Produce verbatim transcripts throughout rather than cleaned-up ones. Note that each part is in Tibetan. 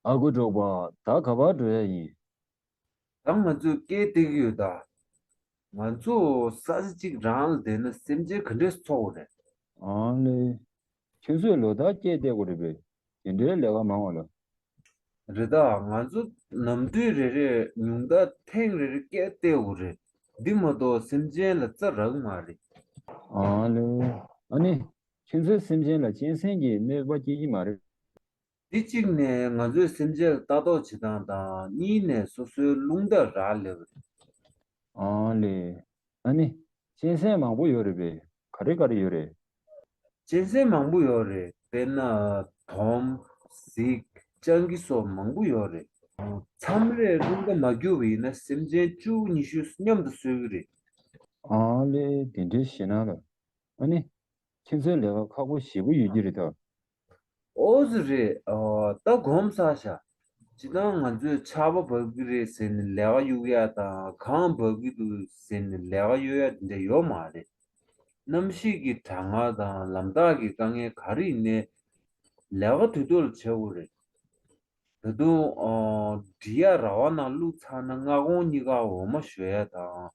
ཨ་ཁུ་འབྲོག་པ། ད་ག་པར་འགྲོ་ཡ་ཡིན། ད་ང་ཚོས་སྐད་བཏེག་གི་ཡོད་ད། ང་ཚོ་ས་ཆ་གཅིག་རང་ལ་བསྡད་ན་སེམས་ཅན་ག་འདྲས་འཚོ་དགོས་རེད། ཨང་ལེ། ཁྱོད་ཚོས་ལོ་ལྟར་སྐད་བཏེག་དགོས་རེད་པས། དེ་འདྲའི་ལས་ཀ་མང་བ་ལ། རེད་ད། ང་ཚོ་ནམ་དུས་རེ་རེ་ཉུང་མཐའ་ཐེངས་རེ་རེ་སྐད་བཏེག་དགོས་རེད། འདི་མ་གཏོགས་སེམས་ཅན་ལ་རྩ་རག་གི་མ་རེད། ཨང་ལེ། ཨ་ནི། ཁྱོད་ཚོས་སེམས་ཅན་ལ་གཅན་གཟན་གྱིས་གནོད་པ་སྐྱེལ་གྱི་མ་རེད། འདི་གཅིག་ནས་ང་ཚོས་སེམས་ཅན་ལ་ལྟ་རྟོག་བྱེད་སྟངས་དང་། གཉིས་ནས་སོ་སོའི་རླུང་རྟ་རག་ལས་པ་རེད། ཨང་ལེ། ཨ་ནི། གཅན་གཟན་མང་པོ་ཡོད་རེད་པས། ག་རེ་ག་རེ་ཡོད་རེད། གཅན་གཟན་མང་པོ་ཡོད་རེད། དཔེར་ན། དོམ། གཟིག་སྤྱང་ཀི་སོགས་མང་པོ་ཡོད་རེད། མཚམས་རེ་རླུང་རྟ་མ་རྒྱུག་པ་ཡིན་ན་སེམས་ཅན་བཅུ་ཉི་ཤུ་མཉམ་དུ་གསོད་ཀྱི་རེད། ཨང་ལེ། དེ་འདྲའི་ཞེད་སྣང་ལ། ཨ་ནི། ཁྱེད་ཚོའི་ལས་ཀ་ཁག་པོ་ཞེ་པོ་ཡོད་ཀྱི་རེད་ད། ཨོ་ཙི་རེད། ཨ། ད་གོམས་བཟས་ཤག་སྤྱིར་བཏང་ང་ཚོས་ཆར་པ་བབས་ཀྱི་རེད་ཟེར་ནས་ལས་ཀ་གཡུག་ཡ་དང་། གངས་བབས་ཀྱི་འདུག་ཟེར་ནས་ལས་ཀ་གཡུག་ཡ་དེ་འདྲ་ཡོད་མ་རེད། གནམ་གཤིས་ཀྱི་གྲང་ངར་དང་ལམ་ཐག་གི་དཀའ་ངལ་ག་རེ་ཡིན་ནའི་ལས་ཀ་དུས་ཐོག་ལ་བྱེད་དགོས་རེད། ད་དུང་། ཨ། འབྲི་གཡག་ར་བ་ནང་བླུགས་ཚར་ན་སྔ་དགོང་གཉིས་ཀ་འོ་མ་བཞོ་ཡ་དང་།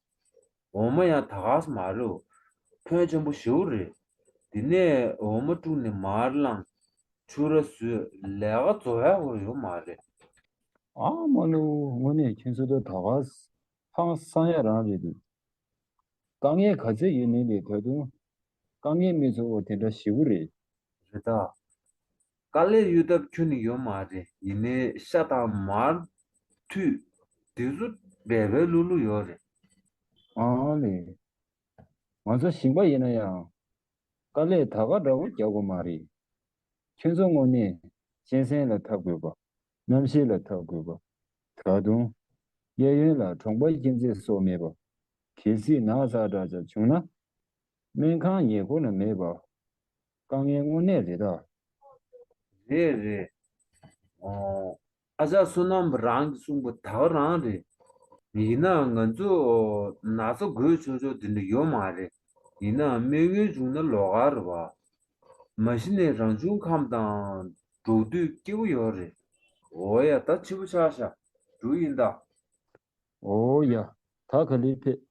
འོ་མ་ཡང་ད་ག་ས་མ་རེད། ཕོན་ཆེན་པོ་ཞེ་པོ་རེད། དེ་ནས་འོ་མ་བཀྲུས་ནས་མར་བླངས། ཕྱུར་ར་བཟོས། ལས་ཀ་རྫོགས་ཡག་ཡོད་མ་རེད། ཨ་མ་ལོ། དངོས་གནས་ཁྱེད་ཚོ་ད་ད་ག་ས་ཧང་སང་ཡ་རང་རེད་འདུག་དཀའ་ངལ་ག་ཚད་ཡོད་ནའི་ལས། ད་དུང་དཀའ་ངལ་མེད་ཚོ་དེ་འདྲ་ཞེ་པོ་རེད། རེད་ད། དཀའ་ལས་གཡོལ་ཐབས་ཁྱོན་ནས་ཡོད་མ་རེད། ཡིན་ནའི་ཤ་དང་མར་ཐུད་དེ་ཚོ་སྦས་སྦས་ལུག་ལུག་ཡོད་རེད། ཨང་ལེ། ང་ཚོ་ཞིང་པ་ཡིན་ན་ཡང་དཀའ་ལས་ད་ག་འདྲ་བོ་རྒྱག་དགོས་མ་རེད། ཁྱོད་ཚོ་དངོས་གནས་གཅན་གཟན་ལ་འཐབ་དགོས་པ། གནམ་གཤིས་ལ་འཐབ་དགོས་པ། ད་དུང་། གཡས་གཡོན་ལ་གྲོང་པ་ཁྱིམ་མཚེས་སོགས་མེད་པ། གལ་སྲིད་ན་ཚ་འདྲ་ཅིག་བྱུང་ན། སྨན་ཁང་ཉེ་འཁོར་ན་མེད་པ། དཀའ་ངལ་དངོས་གནས་རེད་ད། རེད་རེད། ཨོ། ཨ་ཅག་བསོད་ནམས་རང་གིས་གསུངས་པ་ད་ག་རང་རེད། ཡིན་ནའང་ང་ཚོ་ན་ཚ་འགོས་ཆོག་ཆོག་དེ་འདྲ་ཡོད་མ་རེད། ཡིན་ནའང་སྨན་གཡོལ་བྱུང་ན་ལོགས་ཀ་རེད་པ། མ་གཞི་ནས་རང་བྱུང་ཁམས་དང་འགྲོགས་དུས་སྐྱིད་པོ་ཡོད་རེད། འོ་ཡ། ད་འཕྱི་པོ་ཆགས་ཤག་འགྲོ་ཡིན་ད། འོ་ཡ། ད་ག་ལེར་ཕེབས།